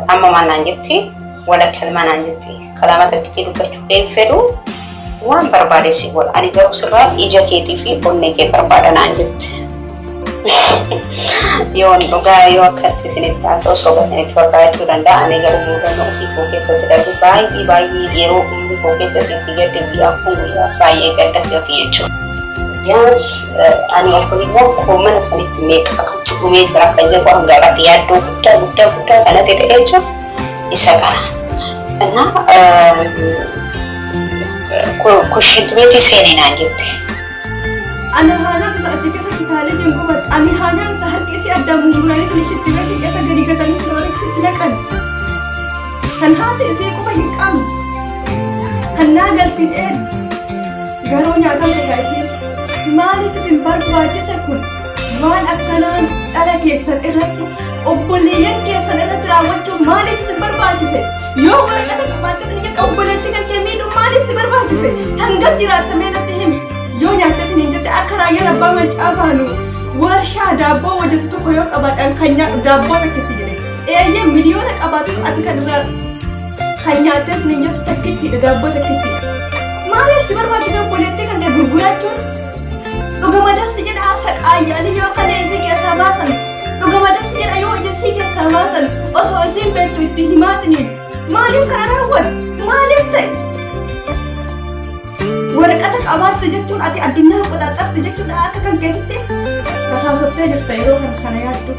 Amma maal naan jetti? Wala kalmaa naan jetti. Kalaama takkitii dubbachuu hin fedhu, waan barbaade si godha. Ani garuu sirraa ija keetii fi onnee kee barbaada naan jette. Yoon dhugaa yoo akkatti isinitti haasa'u soba isinitti fakkaachuu danda'a. Ani garuu mudannoo ofii koo keessatti darbe baay'ee baay'ee yeroo umrii koo keessatti itti gadde, guyyaa kun guyyaa baay'ee gadda kooti jechuudha. Biyaans ani obboleewwan koo mana sanitti meeqa akkatti dhumee jira kan jedhu hanga irratti yaaddoo guddaa guddaa guddaa kanatti ta'ee jiru isa kana. Innaa kushinti beetii seenee naan jette. Ani haa nyaatu achi keessa kitaalee jiru qubatti. Ani haa nyaatu harki isii addaan murmuranii shitti beetii keessa gadi gatanii kilooreksitti naqan. Kan haati isii quba hin qabne. Kan naa galtiin eeddu. Garuu nyaatamte kaa isiin. Maaliif isin barbaachise kun? Waan akkanaan dhala keessan irratti, obboleeyyan keessan irratti raawwachuun maaliif isin barbaachise? Yoo waraqata qabaatte kan jette, obboleettii kan kee miidhuun maaliif si barbaachise? Hangam jiraatta, mee natti himi. Yoo nyaatte hin jette, akka raayyaan abbaa mancaa baanu warshaa daabboo hojjetu tokko yoo qabaadhaan kan nyaadhu daabboo takkitti jedhe. Eeyyee, miliyoona qabaattu, ati kan irraa kan nyaattee hin jettu takkittiidha, daabboo takkittiidha. Maaliif si barbaachise obboleettii kan kee gurgurachuun? Dhuguma dasi jedha saqaayyanii yoo kalee isii keessaa baasan, dhuguma dasi jedha yoo ija isii keessaa baasan, osoo isiin beektu itti himaatiniin maaliif kana raawwatte? Maaliif ta'e? Waraqata qabaatte jechuun ati addunyaa qoxaxxarte jechuudha. Akka kan keetitti tasaasoftee jirta yeroo kana kana yaaddu.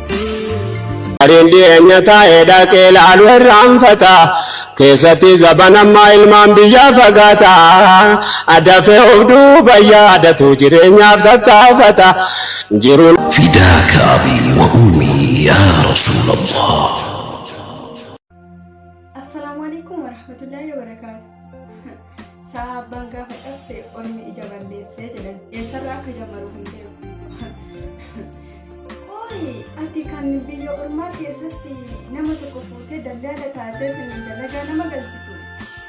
Ariin dhiyeenya taa'ee dhaqee laalu irraanfata. Keessatti zabanammaa ilmaan biyyaa fagaata. Dafee of duuba yaadatu, jireenyaaf tattaafata. Jiruun فداك أبي وأمي يا رسول الله. Assalaamu alaikum warahmatullaahi wabarakaatu. Sa'a abbaan gaafa cabse ormi ija balleessee jedhan, eessarraa akka jammaru hin beeku. Qoyi, ati kan biyya ormaa keessatti nama tokko fuutee dallaala taatee fi dalagaa nama galchitu,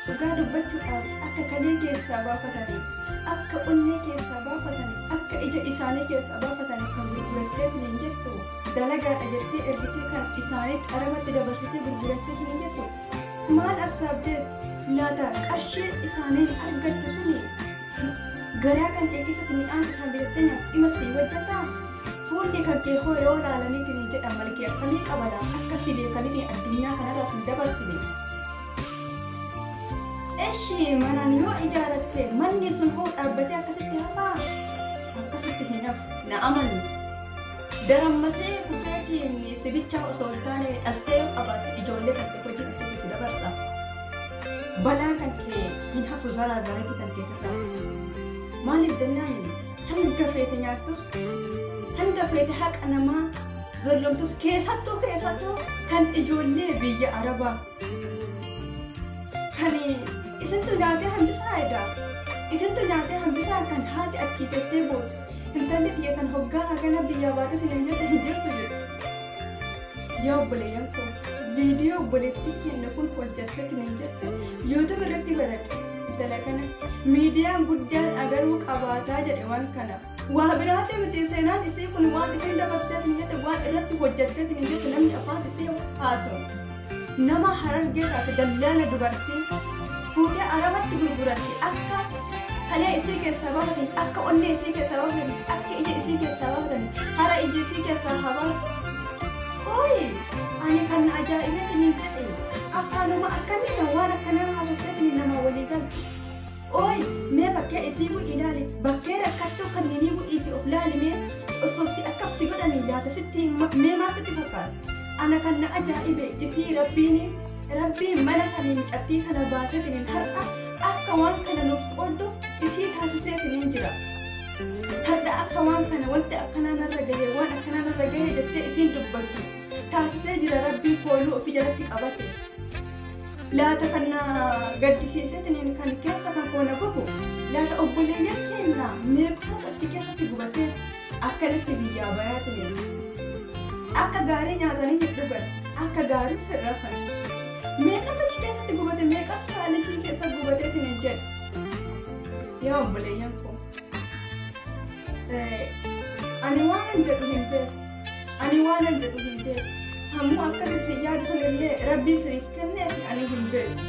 dhugaa dubbachuudhaaf akka kalee keessaa baafataniif, akka onnee keessaa baafataniif, akka ija isaanii keessaa baafataniif kan gurgurattee hin jettu, dalagaadha jettee ergitee kan isaanitti arabatti dabarsitee gurgurattee hin jettu, maal assaabdeet laata? Qarshii isaaniin argattu suni garaa kan kee keessatti midhaan isaan bitattee nyaattu dhima sii hojjetaa? Fuulli kan kee hoo yoo laalaniitiin jedhan malkee akkamii qabada akka si beekaniitiin addunyaa kanarraa sin dabarsine? Eshi, manaan yoo ijaaratte manni sun hoo dhaabbatee akkasitti hafaa? Akkasitti hin hafu, na amani. Darammasee kufeetiin sibichaa osoo hin taane, dhaltee yoo qabaatte ijoollee kan ta'e hojii achitti si dabarsa. Balaan kan kee hin hafu zaraa zaratii kan keetirraa. Maaliif jennaan, hanga feete nyaattus, hanga feete haqa namaa zollomtus, keessattuu keessattuu kan ijoollee biyya Arabaa kan isintu nyaatee hambisaa edaa, isintu nyaatee hambisaa, kan haati achii tettee boodu intalli tiyya tan hoggaa hagana biyyaa baatetti na nyaata hin jirtu jedhu. Yaa obboleeyyan koo, viidiyoo obboleettiin keenya kun hojjatte hin jette YouTube irratti baradhe. Intala kana miidiyaan guddaan agaruu qabaataa jedhe. Waan kana waa biraati miti, seenaan isii kun waan isiin dabarsitee hin jette, waan irratti hojjattee hin jette, namni afaan isii haasa'u nama Harargee taate dallaala dubartii fuutee Arabatti gurguratti, akka kalee isii keessaa baafatanii, akka onnee isii keessaa baafatanii, akka ija isii keessaa baafatanii, hara iji isii keessaa haa baatu. Ooyi, ani kan na ajaa'ibeetiin hin jedhe, afaanuma akkamiin waan akkanaa haasofteetiin nama walii galtu? Ooyi, mee bakkee isii bu'ii ilaali, bakkee rakkattuu kanneenii bu'iiti of laali. Mee osoo si akkas si godhanii laata sitti mee maa sitti fakkaata? Ana kan na ajaa'ibe isii rabbiin mana sanii mucattii kana baaseetiin har'a akka waan kana nuuf qooddu isii taasiseetiin jira. Har'a akka waan kana wanti akkanaa narra gahe, waan akkanaa narra gahe jettee isiin dubbattu taasisee jira. Rabbiin kooluu ofii jalatti qabate. Laata kan na gaddisiiseetiin kan keessa kan koo na gubu, laata obboleeyyan keenya meequmatu achi keessatti gubatee akkanatti biyyaa bayaatiin akka gaarii nyaatanii hin dhugan, akka gaarii sirrafan? Meeqatu achi keessatti gubate? Meeqatu taalijii keessa gubateetiin hin jedhe? Yaa obboleeyyan koo, ani waanan jedhu hin beeku, ani waanan jedhu hin beeku. Sammuu akkasii si yaadu sun illee rabbii isiniif kenneef ani hin beeku.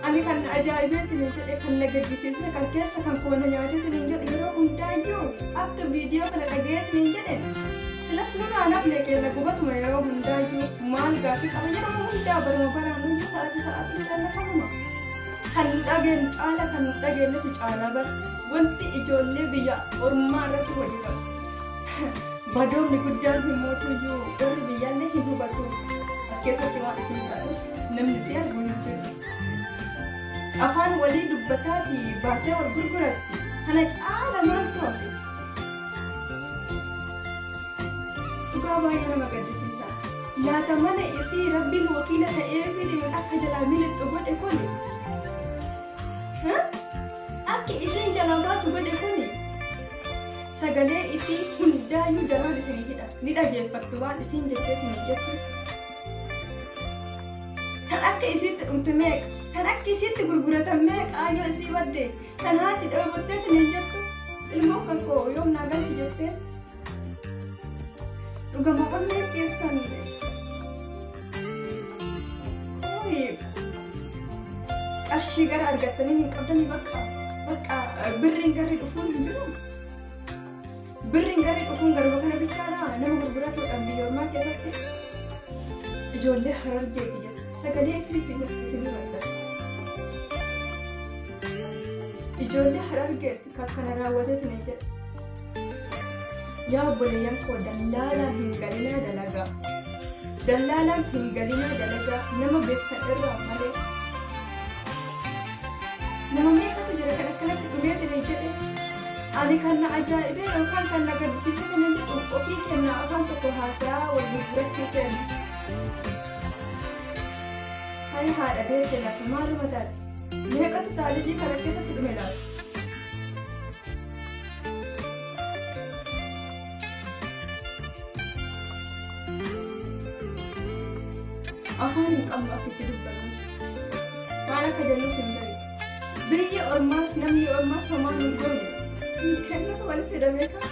Ani kan na ajaa'ibeetiin hin jedhe, kan na gaddisiise, kan keessa kan koona nyaateetiin hin jedhu, yeroo hundaayyuu akka viidiyoo kana dhagayeetiin hin jedhe, silas nurraa nafne keenya gubatuma. Yeroo hundaayyuu maal gaafii qaba? Yeroo hundaa baruma baraanuyyuu sa'aatii sa'aatiin keenya kanuma. Kan nu dhageenyu caala kan nu dhageenyetu caala bara. Wanti ijoollee biyya ormaa irratti hojjetamu. Badoomni guddaan himmootuyyuu warri biyyaallee hin hubatuuf, as keessatti waan isin taatus namni si argu hin jiru. Afaan walii dubbataati baatee wal gurguratti, kana caala maaltu hafe? Dhugaa baay'ee nama gaddisiisa. Laata mana isii rabbiin wakiila ta'ee fidin akka jalaa milixxu godhe kuni? Akki isiin jalaa baatu godhe kuni? Sagalee isii hundaayyuu jalaan isinii hidha. Ni dhageeffattu waan isiin jetteetiin hin jettu. Kan akka isiitti dhumte meeqa? Kan akka isiitti gurguratan meeqa yoo isii badde? Kan haati dheebotteetiin hin jettu. Ilmoon kan koo yoom naa galti jettee? Dhugama onnee keessan kooyi qarshii gara argattanii hin qabdanii? Bakka bakka birriin garri dhufuun hin jiru. Birriin garri dhufuun garuma kana bichaadha nama gurguratuudhaan biyya ormaa keessatti. Ijoollee Harargeeti jette. Sagalee isinii maxxansa. Ijoollee Harargeeti kan kana raawwateetu ni jedha. Yaa obboleeyyan koo, dallaalaan hin galinaa dalagaa. Dallaalaan hin galinaa dalagaa, nama beektan irraa malee. Nama meeqatu jira kan akkanatti dhumeetiin hin jedhe? Ani kan na ajaa'ibee yookaan kan na gaddisiisee kan hin jedhu, ofii kenna afaan tokko haasaa wal gurgurachuu kenna. Hayi, haadha deesse laata maaluma taati? Meeqatu taalijii kana keessatti dhume laata? Afaan hin qabnu akka itti dubbannus. Maal akka jennus hin beeku. Biyya ormaas namni ormaas homaa hin goone. Kennatu walitti hidhamee kaa.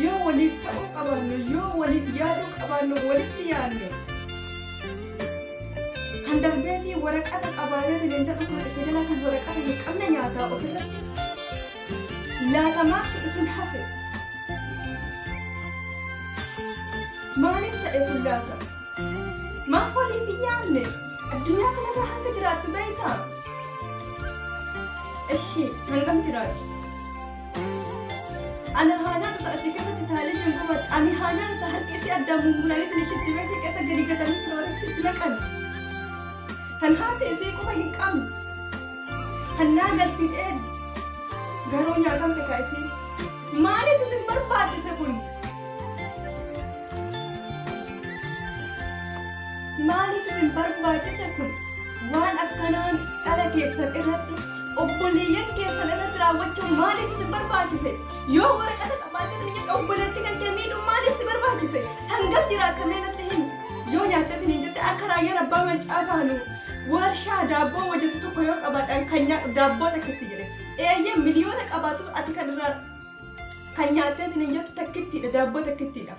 Yoo waliif ta'uu qabaannu, yoo waliif yaaduu qabaannu, walitti yaadne. Kan darbee fi waraqata qabaateetiin hin jedhu, kan isa jala kan waraqata hin qabne nyaataa ofirratti. Laata maaltu isin hafe? Maaliif ta'e kun laata? Maaf waliif hin yaadne? Addunyaa kanarra hanga jiraattu beektaa? Ishi hangam jiraattu? Ana haa nyaatu achi keessatti taalee jiran qabatte. Ani haa nyaatu harki isii addaan mummuranii ishitti beekte keessa gadi gatanii tirooriksi itti naqan. Tan haati isii quba hin qabne. Kan naa galtiin eeddu. Garuu nyaatamte ka isii. Maaliif isin barbaachise kun? Maaliif isin barbaachise kun? Waan akkanaan dhala keessan irratti, obboleeyyan keessan irratti raawwachuun maaliif isin barbaachise? Yoo waraqata qabaattee hin jette, obboleettii kan kee miidhuun maaliif si barbaachise? Hangam jiraattamee natti himi. Yoo nyaattee hin jette, akka raayyaan abbaa mancaa baanu warshaa daabboo hojjetu tokko yoo qabaadhaan kan nyaadhu daabboo takkitti jedhe. Eeyyee, miliyoona qabaatus ati kan irraa kan nyaattee hin jettu takkittiidha, daabboo takkittiidha.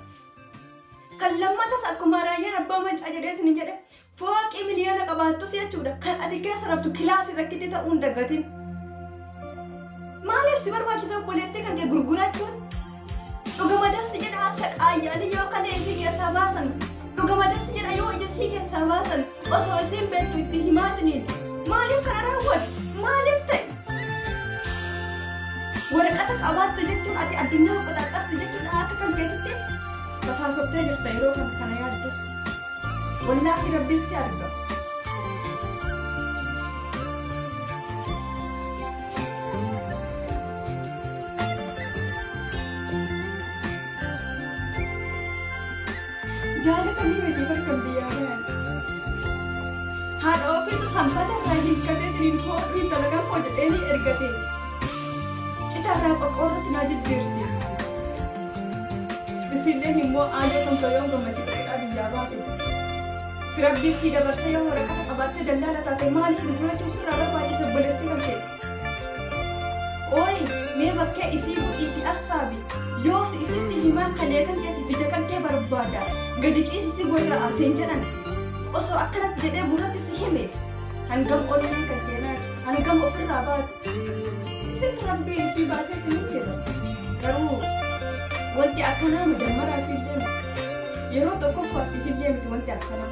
Kan lammatas akkuma raayyaan abbaa mancaa jedheetiin hin jedhe, fooqii miliyoona qabaattus jechuudha. Kan ati keessa raftu kilaasii takkitti ta'uu hin dagatin. Maaliif si barbaachisa obboleettii kan kee gurgurachuun? Dhugama dassi jedha saqaayyanii yoo kalee isii keessaa baasan. Dhugama dassi jedha yoo ija isii keessaa baasan, osoo isiin beektu itti himaatiniin. Maaliif kana raawwatu? Maaliif ta'e? Waraqata qabaatte jechuun ati addunyaa qoxaxxarte jechuudha akka kan keetitti basaasoftee jirta yeroo kana kana yaaddu. Wallaahi rabbiin si arga. Jaalatanii miti barkan biyyaa bahan. Haadha ofiitu sanbata irraa hiikkateetiin hodhu intala kan koo jedheenii ergate. Citarraa qorqoorrotti naa jijjiirti. Isilleen immoo aayyoo tamtoo yoon gammachiisa jedhaa biyyaa baate. Rabbii sii dabarsee yoo waraqata qabaattee dallaala taate, maaliif gurgurachuun sirraa barbaachise obboleettii kan kee? Qooyi, Mee bakkee isii bu'iitii assaabi. Yoo si isitti himaa kalee kan keetiif ija kan kee barbaada. Gadi ciisi si gorra'a siin jedhan. Osoo akkanatti jedhee gurratti si hime hangam onneen kan kee naatu, hangam ofirraa baatu. Isin Rabbii isii baaseeti ni jira. Garuu wanti akkanaa majammaraaf illee miti. Yeroo tokkoffaatiif illee miti wanti akkanaa.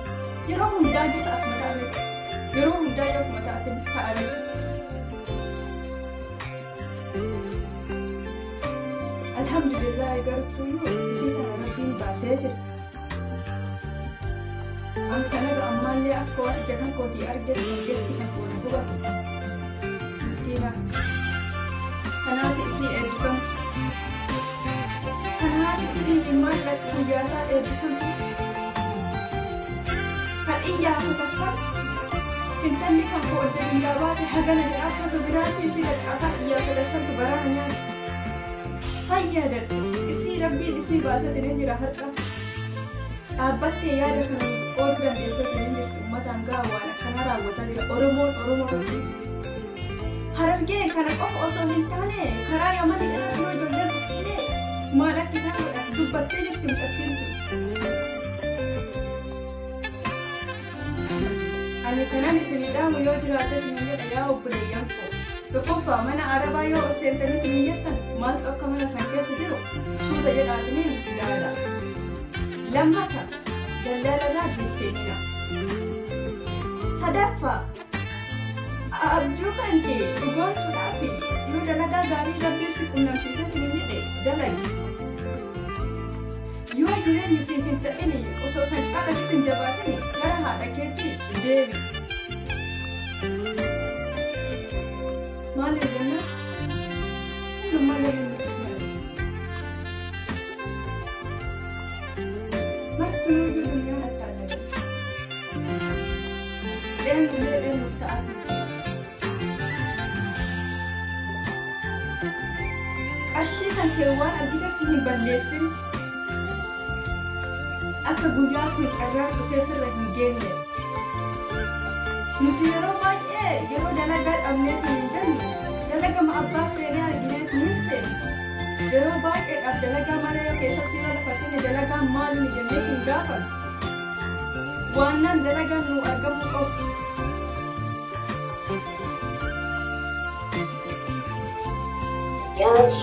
Yeroo hundaa yoo akkuma ta'ame. Yeroo hundaa yoo akkuma ta'ame. Alhamdulillah, gartuuyyuu isii kana Rabbiin baasee jira. An kanaga ammaallee akka waan ija kan kootii argetti argessi kan koona gubatu. Miskiina. Kanaati isii eebbifamu. Kanaati isii ilmaan guyyaasaa eebbifamtu. Kan iyyaafata san intalli kan koo adda biyyaa baate hagana jedhaa footogiraafii fi laxxaafaan iyyaafata santu baraana nyaata. San yaadadhu, isii Rabbiin isii baaseetiin hin jira har'a. Dhaabbattee yaada kana nuuf qooduu dandeesseetiin hin jirtu, uummataan ga'a waan akkanaa raawwataa jira Oromoon Oromoo irratti. Harargee kana qofa osoo hin taane karaa Yamanii irratti yoo ijoolleen dhuftullee maal akka isaan godhan dubbattee jirti mucattiin tun. Ani kanan isinii dhaamu yoo jiraate isin jedha, yaa obboleeyyan koo. Tokkoffaa, mana Arabaa yoo ol seentanii isin jettan maaltu akka mana san keessa jiru suuta jedhaatiniin ilaala. Lammata, daldala hin seenina. Sadaffaa, abjuu kan kee dhugoomsuudhaaf yoo dalagaa gaarii Rabbii si qunnamsiisee isin jedhe dalagi. Yoo jireenyi siif hin ta'in, osoo san caala sitti hin jabaatin, gara haadha keetti deebi. Maaliif jennaan, hundummaa loliin nuti jiraatu. Martinuuyyuu duniyaan attaallee. Eenyullee eenyuuf ta'aa jirti. Qarshii kan kee waan argitetti hin balleessin. Akka guyyaa sun carraan dhufee sirra hin geenye. Nuti yeroo baay'ee yeroo dalagaa dhabneetiin hin jennu, dalagama abbaa feenee argineet ni seenu. Yeroo baay'eedhaaf dalagaa malee yoo keessatti yoo lafattine dalagaan maali jennee sin gaafannu. Waannaan dalagaan nuu argamuu qabu. Yaans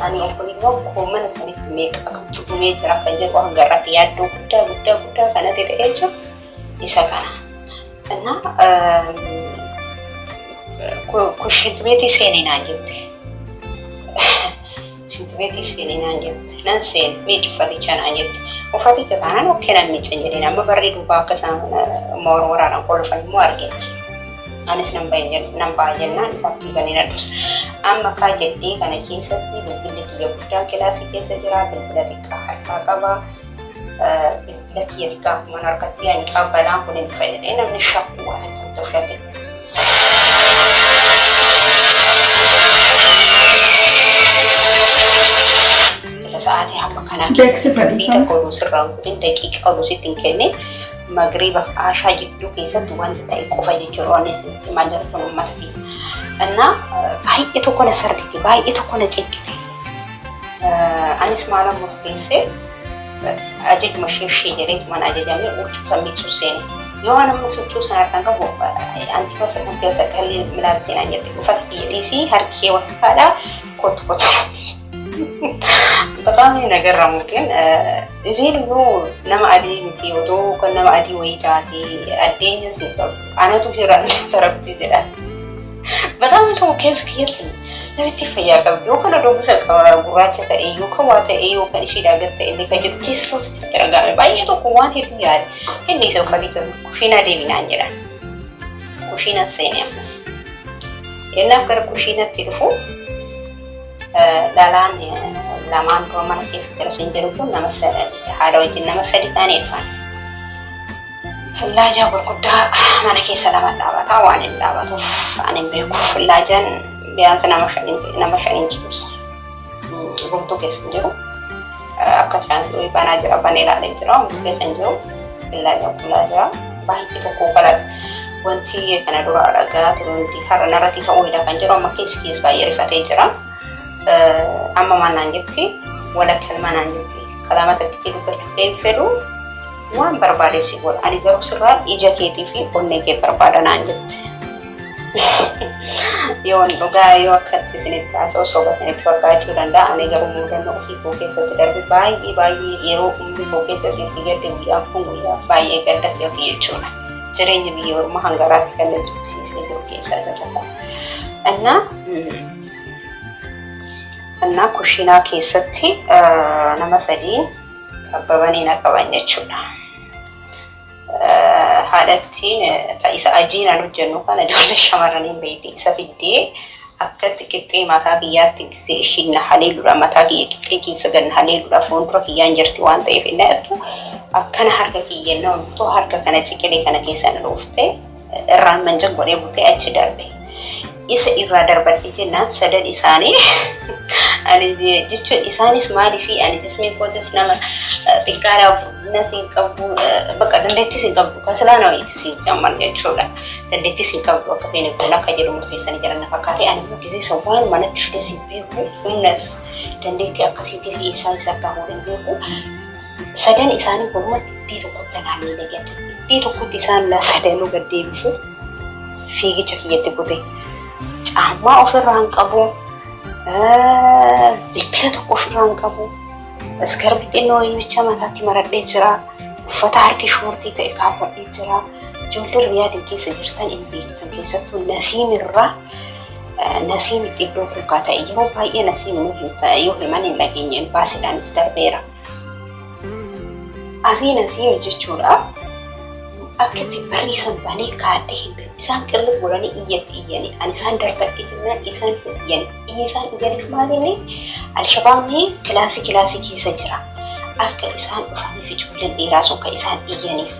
ani obboleewwan koo mana sanitti meeqa akkamitti dhumee jira kan jedhu hanga irratti yaaddoo guddaa guddaa guddaa kanatti ta'ee jiru isa kana. Innaa shintibeetii seenii naan jette. Shintibeetii seenii naan jette. Nan seene, miici uffaticha naan jette. Uffaticha taanaan okkee nan miican jedheen, amma barri duubaa akka isaan waraanaan kolfan immoo argeen. Anis nan ba'a jennaan isaaf fiiganii na dursa. Amma kaa jettee kana keessatti bilbilli kiyya guddaan kilaasii keessa jira, bilbila xiqqaa harkaa qaba. Bilbila kiyya xiqqaa akkuma harkatti ani balaan kun hin dhufa jedhee namni shakkuu waan akkamitti of shakke. Sa'aatii hamma kanaa Beeksisa keessatti dubbii dhiifama. tokko oduu sirraan godhin, daqiiqa oduu sitti hin kenne, magriibaaf aashaa jidduu keessatti wanti ta'e qofa jechuudha waan isinitti himaa jiru kun, uummata keenya. Innaa baay'ee tokko na sardite, baay'ee tokko na cinqite. Anis maalan murteessee, ajajuma ishee ishee jedhee mana ajajamee huccuu kan miiccuu seene. Yoo an amma huccuu sana harkaan qabu, anti wasa anti wasa kalli milaat seenaan jette, uffata kiyya dhiisii, harki kee wasakaadha, kottu kottu. በጣም ነገረሙ ግን isiin immoo nama adii miti, otoo kan nama adii wayii taate addeenya sin qabu anatu hiraan rabbi jedha. በጣም tokko keessa kiyyatti namitti fayyaa qabdi yookaan odoo bifa gurraacha ta'e yookaan waa ta'e yookaan isheedhaa gad ta'e illee kan jedhu keessa tokkotti dhaga'ame, baay'ee tokko waan hedduu yaade. Inni isa uffatee kushiinaa deebinaan jedhan. Kushiinaa seene ammas. Yennaaf gara kushiinatti dhufu, dhalaan lamaan dura mana keessa jira sun jedhu kun nama haadha wajjin nama sadi ta'anii dhufan. Fillaajaa gurguddaa mana keessa lama dhaabataa waan hin dhaabatuuf ani hin beeku. Fillaajaan biyaansa nama shaniin ciibsa. Gurtuu keessa hin jiru. Akka chaansii banaa jira, banee ilaalee jira, homtuu keessa hin jiru. Fillaajaa qullaa jira. Baay'ee tokko galaas wanti kana dura dhagaa ture hundi har'a narratti ta'uu kan jedhu amma keessi keessa baay'ee rifatee jira. Amma maal naan jetti? Wala kalmaa naan jetti. Kalaama takkitii dubbachuu hin fedhu, waan barbaade si godha. Ani garuu sirraa ija keetii fi onnee kee barbaada naan jette. Yoon dhugaa yoo akkatti isinitti haasa'u soba isinitti fakkaachuu danda'a. Ani garuu mudannoo ofii koo keessatti darbe baay'ee baay'ee yeroo umrii koo keessatti itti gadde guyyaan kun guyyaa baay'ee gadda ta'eeti jechuudha. Jireenya biyya ormaa hangaraatti kan na jibbisiisee jiru keessaa isa tokko. Innaa innaa kushiinaa keessatti nama sadiin kabbabanii na qaban jechuudha. Haadhattiin isa ajiinaan hojjennu kana ijoollee shamarraniin beekti, isa fiddee akkatti qixxee mataa kiyyaatti gisee ishiin na haleeluudha, mataa kiyya qixxee keessa gad na haleeluudha fuuldura kiyyaan jirti waan ta'eef inni attu akkana harka kiyya na oltoo harka kana ciqilee kana keessa na dhoofte irraan manjan godhee butee achi darbe. Isa irraa darbadhe jennaan sadan isaanii ani jechuun isaanis maaliifi ani jismiin kootis nama xiqqaadhaaf nas hin qabu, bakka dandeettis hin qabdu, kasilaa nama itti si jamman jechuudha. Dandeettis hin qabdu, akka feene goona akka jedhu murteessanii jiran na fakkaate. Ani immoo gisee waan manatti fides hin beeku, humnas dandeettii akkasiitis eessaa isa akka fuudhe hin beeku. Sadan isaanii walumatti iddoo tokkotti naannoo gadi iddoo tokkotti isaan sadanuu gad deebisee fiigicha kiyyatti bute. Caammaa ofirraa hin qabu, bilbila tokko ofirraa hin qabu, iskarbi xinnoo bichaa mataatti maradhee jira, uffata harki shoortii ta'e kaawwadhee jira. Ijoolleen Riyaadin keessa jirtan hin beektan, keessattuu Nasiim irraa. Nasiim xinnoo kuukaa ta'e, yeroo baay'ee Nasiim yoo himan hin dhageenye, imbaasiidhaanis darbeera. Asii Nasiim jechuudha. Akka itti barriisan banee kaadhee hin beeku. Isaan qillib godhanii iyyatti iyyanii. Ani isaan darbadhee jennaan isaan hin iyyanii. Iyyi isaan iyyaniif maalinni Alshabaabni kilaasii kilaasii keessa jira. Akka isaan dhufaniif ijoolleen dhiiraa sun kan isaan iyyaniif.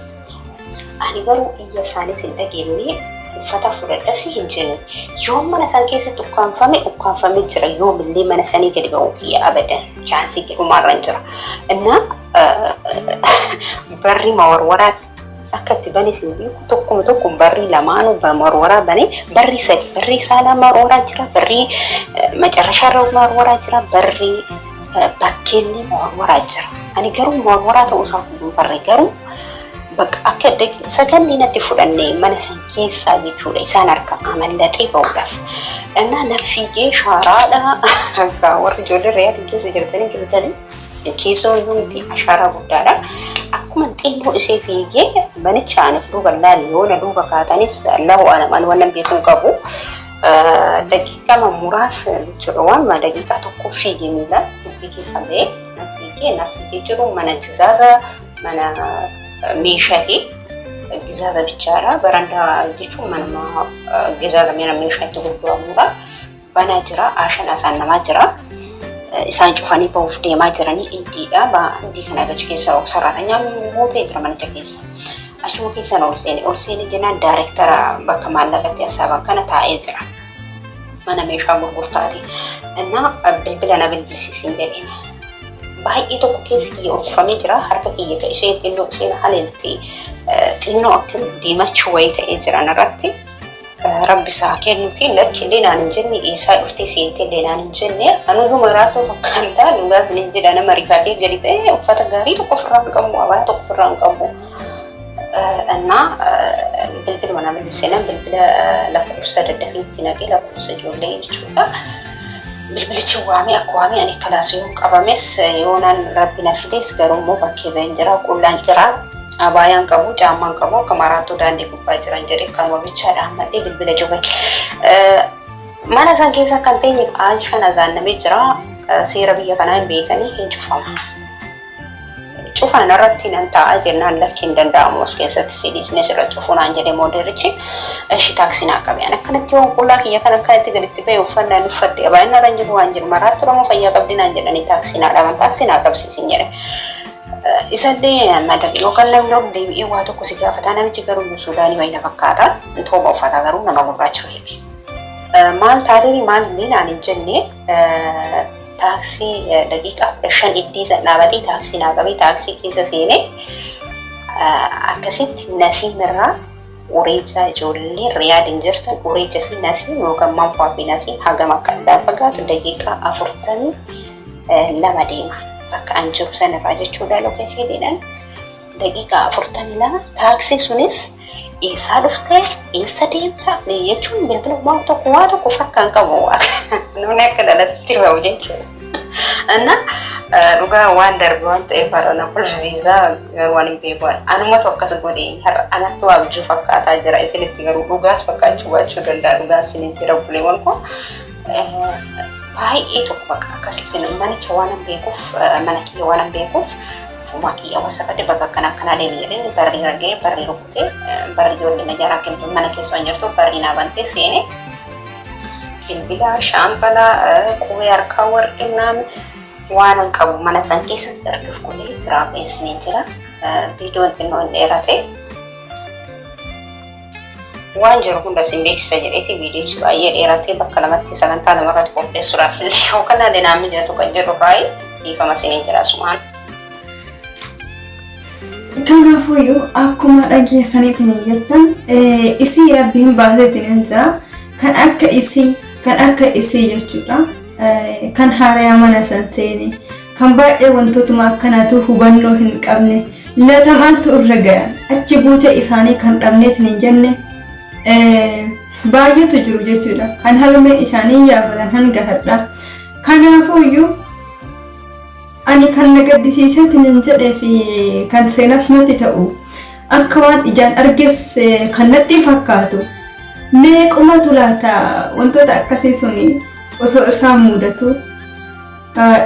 Ani garuu iyya isaanis hin dhageenye, uffata fudhadhas hin jenne. Yoom mana isaan keessatti ukkaanfame ukkaanfamee jira, yoomillee mana sanii gadi ba'uu kiyya abadan chaansii jedhumaarra hin jira. Innaa barri mawarwaraa akka itti bane sin beeku, tokkuma tokko barri lamaanuu mawarwaraa bane, barri sadi, barri saalaa mawarwaraa jira, barri macarrashaarra mawarwaraa jira, barri bakkeellee mawarwaraa jira. Ani garuu mawarwaraa ta'uu isaa hin barre, garuu bakka akka saganni natti fudhanne mana san keessaa jechuudha isaan harka amallaxee ba'uudhaaf. Innaa na fiigee shaaraadha warri ijoollee Riyaadii keessa jirtanii jirtanii keessoo iyyuu miti, ashaaraa guddaadha. Akkuma xinnoo ishee fiigee manicha aniif duuba laali, yoo na duuba kaatanis Allahu alam, ani wannan beekuu qabu. Daqiiqaa muraasa jechuudha, waan daqiiqaa tokko fiigee miila dubbii keessa ba'ee na fiigee jiru mana gizaaza, mana meeshaalee gizaaza bichaadha. Barandaa jechuun manuma gizaaza, mana meeshaa itti gurguramudha. Banaa jira, ashan asaan namaa jira. Isaan cufanii bahuuf deemaa jiranii indiidha. Indii kana achi keessa sararaanyaan guutee jira manicha keessa. Achuma keessaan ol seene, ol seene jennaan daarektara bakka maallaqatti hassaaban kana taa'ee jira. Mana meeshaa gurgurtaati. Innaa bilbila na bilbilsiisin jedheen. Baay'ee tokko keessi kiyya urgufamee jira. Harka kiyya ka ishee xinnoo isheen haleelti xinnoo akka diimachuu wayii ta'ee jira narratti. Rabbi isaa kennuti lakkillee naan hin jenne, eessaa dhuftee seentellee naan hin jenne. Anuyyuu maraatoo fakkaata, dhugaas ni jedha, nama rifatee gadi ba'ee uffata gaarii tokko ofirraa hin qabu, abaa tokko ofirraa hin qabu. Innaa bilbiluma nama bilbilseenaan bilbila lakkoofsa daddafiitti naqee, lakkoofsa ijoollee jechuudha. Bilbilichi waamee akka waamee ani kalaas yoo qabames yoonaan Rabbi na fides, garuu immoo bakkee ba'een jira, qullaan jira, abaayaan qabu, caammaan qabu, akka maraattuu daandii gubbaa jiran jedhee kanuma bichaadha ammallee bilbila jube. Mana san keessa kan teenye shan azaannamee jira. Seera biyya kanaa hin beekanii, hin cufama. Cufaan irratti nan ta'a jennaan, lakki, hin danda'amu, as keessatti si dhiisnee sirra cufuu naan jedhee moodeerichi. Ishi taaksii naa qabe. Ani akkanatti waan qullaa kiyya kan akkanatti gaditti ba'e, uffannaan uffadhe, abaayaan narra hin jiru, waan jiru maraattu lamoo fayyaa qabdi naan jedhanii taaksii naa dhaban, taaksii naa qabsiisin jedhe. Isallee madal yookaan namni ol deebi'ee waa tokko si gaafataa, namichi garuu Suudaanii wayii na fakkaata. Tooba uffata, garuu nama gurraacha wayiiti. Maal taatee maal illee naan hin jenne, taaksii daqiiqaa 15 iddii san dhaabatee taaksii naa qabee taaksii keessa seenee akkasitti Nasiimirraa Ureejaa ijoollee Riyaadiin jirtan Ureeja fi Nasiim yookaan Manfaa fi Nasiim hagam akka addaan fagaatu daqiiqaa 42 deema. Bakka an jiru sanarraa jechuudha lokeeshiniidhaan daqiiqaa 42 taaksii sunis eessaa dhuftee eessa deemta jechuun bilbila waan tokko waa tokko fakkaan qabu namni akka dhalatti bahu jechuudha. Anna dhugaa waan darbe waan ta'eef har'a na kolfisiisaa garuu waan hin beeku. Anumatu akkas godhe har'a anattu abjuu fakkaataa jira isinitti garuu dhugaas fakkaachuu baachuu danda'a dhugaa isinitti rabbuleewwan koo baay'ee tokko bakka akkasitti manicha waan hin beekuuf mana kiyya waan hin beekuuf fumaa kiyya wasafadhe bakka akkana akkanaa deemi jedheen barrii ragee barrii rukutee barri ijoollee na jalaa kennitu mana keessa waan jirtu barrii naa bantee seene bilbila shaanxala qubee harkaa warqee naam waan hin qabu mana san keessatti argif godhee biraa beessinee jira. Viidiyoon xinnoo hin dheerate. Waan jiru hunda isin beeksisa jedheeti viidiyoon baay'ee dheeratee bakka lamatti sagantaa lamarratti qopheessuudhaaf illee yookaan illee naan mijatu kan jedhu baay'ee dhiifama isiniin jira asumaan. Kanaafuyyuu akkuma dhageessaniitiin jettan isii rabbiin baaseetiin hin jira. Kan akka isii kan akka isii jechuudha. Kan haarayaa mana san seene kan baay'ee wantootuma akkanaatu hubannoo hin qabne lata maaltu irra gaya achi buutee isaanii kan dhabneetiin hin jenne baay'eetu jiru jechuudha. Kan harmee isaanii yaafatan hanga har'aa. Kanaafuyyuu Ani kan na gaddisiiseetiin hin jedhee fi kan seenaas natti ta'u akka waan ijaan arges kan natti fakkaatu meequmatu laata wantoota akkasii suni osoo isaan mudatu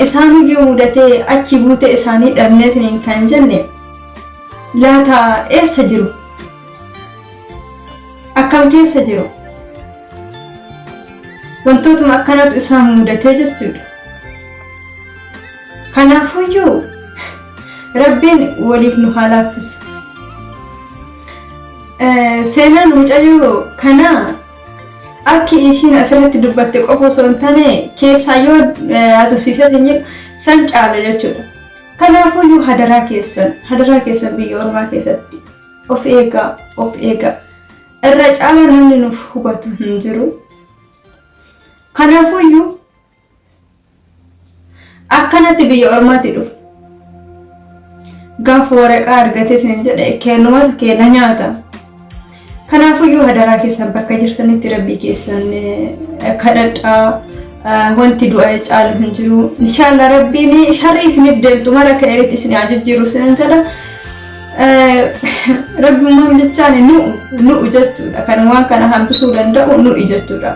isaanuyyuu mudatee achi buutee isaanii dhabneetiin kan jenne laata eessa jiru? Akkam keessa jiru? Wantootuma akkanaatu isaan mudatee jechuudha. Kanaafuyyuu Rabbiin waliif nu haa laaffisu. Seenaan mucayyoo kanaa akki isiin asirratti dubbatte qofa osoo hin taane keessaa yoo haasofsiisee hin jedhu san caala jechuudha. Kanaafuyyuu hadaraa keessan hadaraa keessan biyya ormaa keessatti of eegaa of eegaa. Irra caalaa namni nuuf hubatu hin jiru. Kanaafuyyuu akkanatti biyya ormaatti dhufu. Gaafa waraqaa argatee isin jedhe kennumatu kenna nyaata. Kanaafuyyuu hadaraa keessan bakka jirtanitti rabbii keessan kadhadhaa wanti du'a caalu hin jiru. Inshallah rabbiin sharri isiniif deemtu mara akka eritti isin haa jijjiiru isin jedha. Rabbummaan bichaan nu'u nu'u jechuudha. Kan waan kana hambisuu danda'u nu'i jechuudha.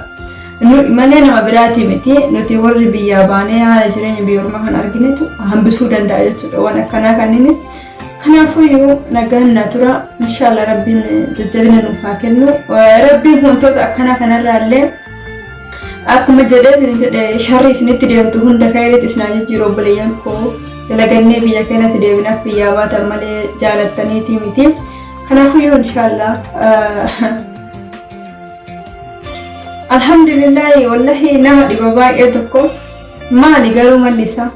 Nu'i malee nama biraati miti. Nuti warri biyyaa baanee haala jireenya biyya ormaa kan arginetu hambisuu danda'a jechuudha. Waan akkanaa kanneen. Kanaafuyyuu nagaan na tura. Inshallah rabbiin jajjabina nuuf haa kennu. Rabbiin wantoota akkanaa kanarraa illee Akkuma jedheetiin jedhe sharri isinitti deemtu hunda kayriitti isin haa jijjiiru obboleeyyan koo dalagannee biyya keenyatti deebinaaf biyyaa baatan malee jaalattaniitii miti. Kanaafuyyuu inshaallah alhamdulillahi wallahi nama dhiba baay'ee tokko maali garuu malli isaa.